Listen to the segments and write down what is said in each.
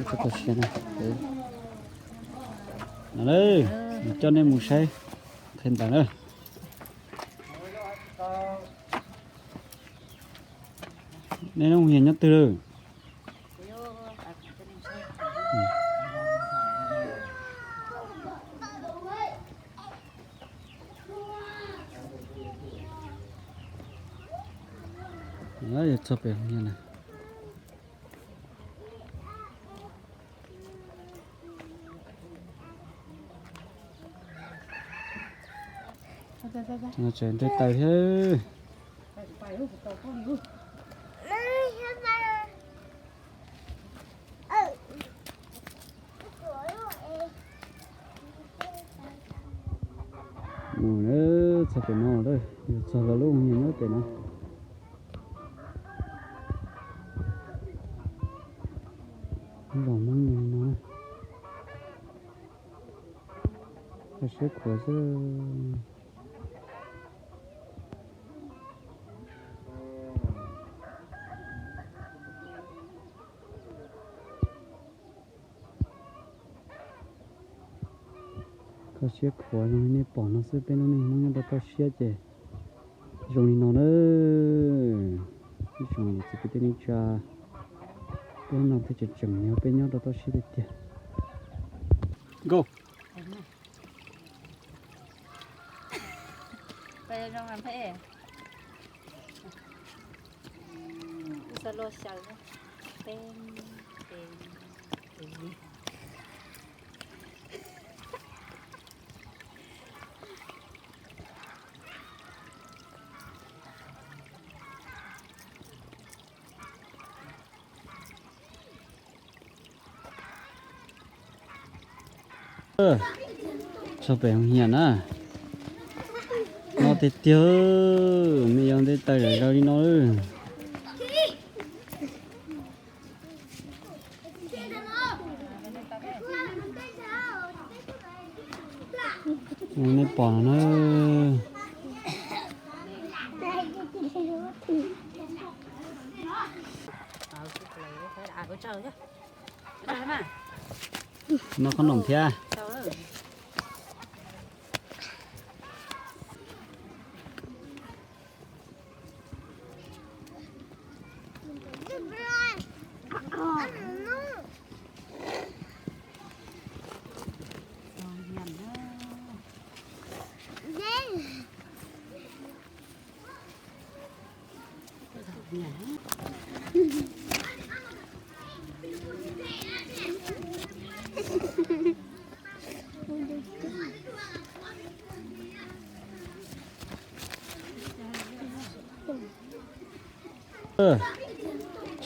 Txhob tu siab na. No lawm, coj nej mus saib qhia ntawv na. Nej lub nyiam nyob twg lawm? Yog txog pem hauv nyiam na. Tseem nte taws thiab. Mus txog pem no lawm, yog txog lawv lub nyiam nyob pem no. Zoo Hmoob zoo li no, kho siab khuav xwb. Kho siab khuav zoo li nej pom no xwb, peb lub neej Hmoob nyob rau toj siab ces zoo li no na. Ib tsoom niam txiv kwv tij neej tsa, peb no thiaj tseem tseem yog peb nyob rau toj siab tiag tiag. Nkauj. Txog pem hauv nyiam na. No tiag tiag, me yau nte taws zom zaws li no lawm. Nej pom no na. Noj qhob noom thiab.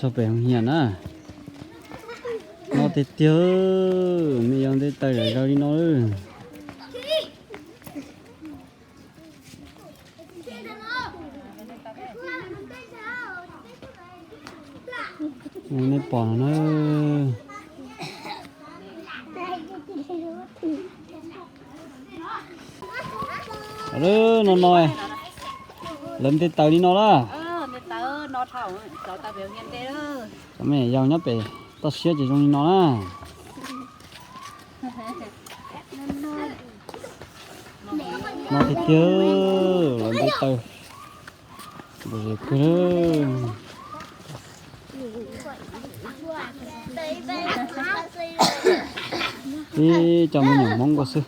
Txog pem hauv nyiam na. No tiag tiag, me yau nte taws zom zaws li no lawm. Nej pom no na. No no, lawv nte taws li no lawm. Cov me nyuam yaus nyob pem toj siab ces zoo li no na. No tiag tiag, lawv nte taws. Ib co me nyuam Hmoob nkaus xwb,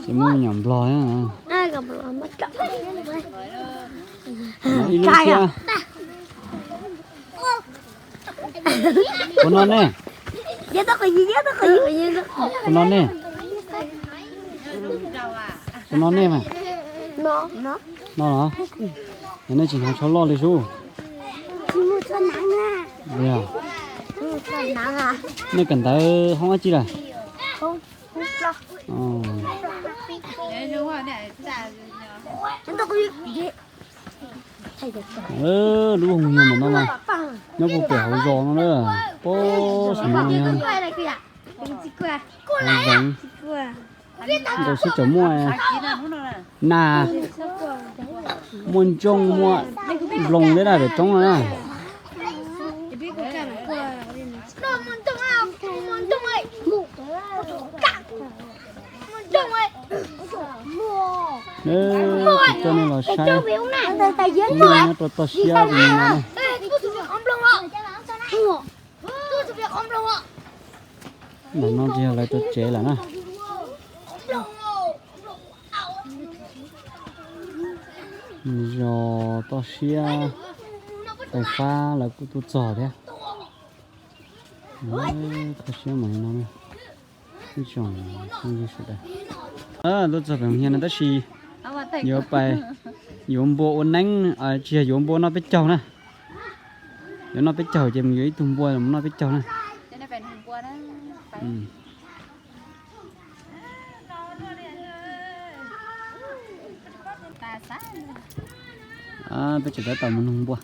tsis muaj me nyuam Nplog. Ib lub thiab. Puas no ne? Puas no ne? Puas no ne mas? No los? Nej tsis hnav tsho loj li sub. Nej kawm ntawv hoob dab tsi lawm? Lub hoo nyiam ntawm no mas nyob puag pem hauv zos no na. Puag saum no yog hauv zoov. Nkaus xwb tseem muaj nas, muaj ntsooj, muaj nploos thiab na, pem roob no na. Kuv coj nej los saib, nyob rau toj siab no na. Ntawm no ces yog lawv cov tsev lawm na. Zos toj siab, fais fab lawv kuj tuaj txog thiab. Toj siab mas no, ib tsoom phooj ywg sawv daws. Tuaj txog pem Hia no tab sis yuav pais yuav npua ua neeb, tsis yog yuav npua noj peb caug na. Yuav noj peb caug ces mus yuav ib tug npua mus noj peb caug na. Peb tseem tab tom mus nug npua.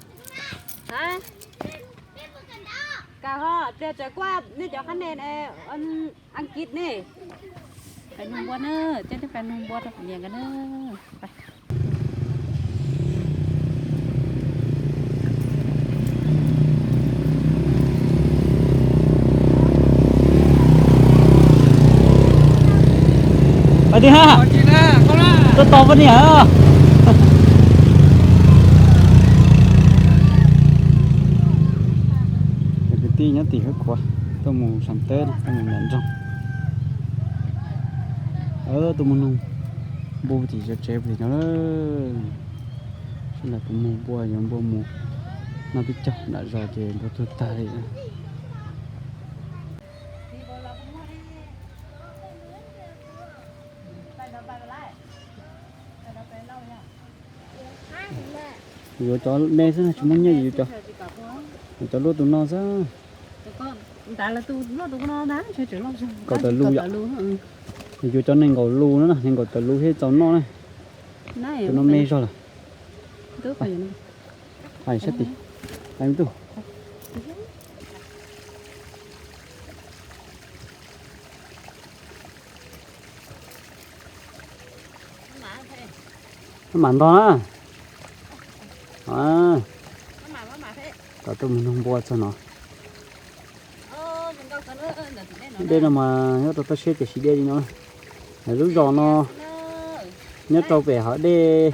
Askiv ne, pais nug npua na, coj nej pais nug npua rau kuv niam nkawd na. Pais twg na? Tuaj tos poj niam. Cov kwv tij nyob tim Huab Khuav tuaj mus Sam Teb, tuaj mus nram nroog. Tuaj mus nug npua tim zos tsev puag tim no. Seb lawv puas muag npua, yuav npua mus noj peb caug, nram zos ces npua tuag tag li. Yuav cov me xwb na, tsis muaj nyiaj, yuav cov luaj tus no xwb. Kaum tawm lus yom. Yuav cov nees nkaum lus no na, nees nkaum tawm lus thiaj txaus noj na. Tus no me zog lawm. Hais sab tid, hais me tub. Maj mam ntog na. Tom tuaj mus nug npua txog no. Dej no mas nyob rau toj siab ces siv dej li no. Lub zos no nyob rau pem hov dej,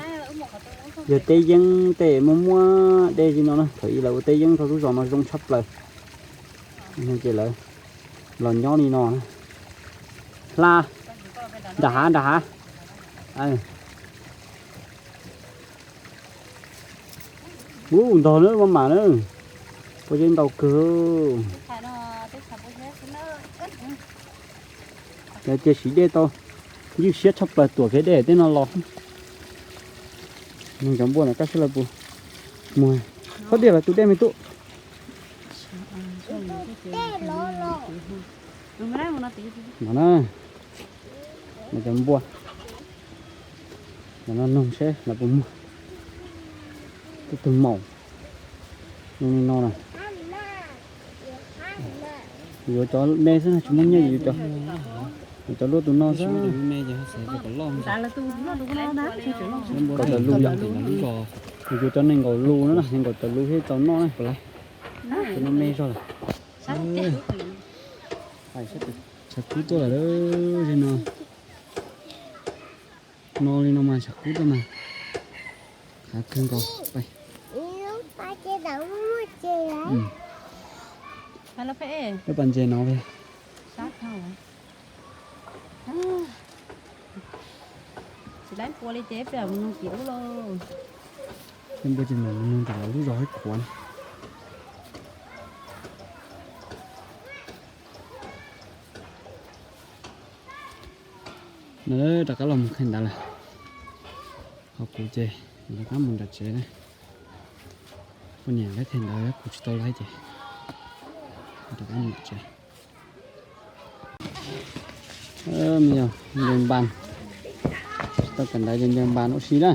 yog teb yeeb tej muaj muaj dej li no na. Thaum ub lawv ua teb yeeb rau lub zos no zoo tshaj plaws. Ces lawv los nyob li no. Hla, nram hav, nram hav. Ub, ntog na, maj mam na. Pob zeb ntau kawg. Lawv cia siv dej tau, ywj siab tshaj plaws, tuam kiag dej tej no los. Nug cov npua ntawm kab seb lawv puas muag. Khob tiag los tus dej me tub. No na, nug cov npua ntawm no, nug seb lawv puas muag. Tej tug maum zoo li no na. Yuav cov me xwb na, tsis muaj nyiaj, yuav cov luaj tus no xwb. Kaum tawm lus yom. Yuav cov nees nkaum lus no na, nees nkaum tawm lus thiaj txaus noj na. Tus no me zog lawm. Tshav kub tuaj lawm li no. No li no mas tshav kub tuaj mas. Khav kawg nkaus. Lub pas ntses no. Tsis laib npua li ces peb mus nug tim ub lauj. Peb npua ces mus nug tim lawv lub zos Huab Khuav na. No rov qab los mus khaij ntawv lawm. Ho kuv ces rov qab mus nram tsev na. Poj niam lawv khaij ntawv, kuv tsis tau laib ces rov qab mus nram tsev. Me nyuam ncaws npas, tsis tau kawm ntawv ces ncaws npas ua si na.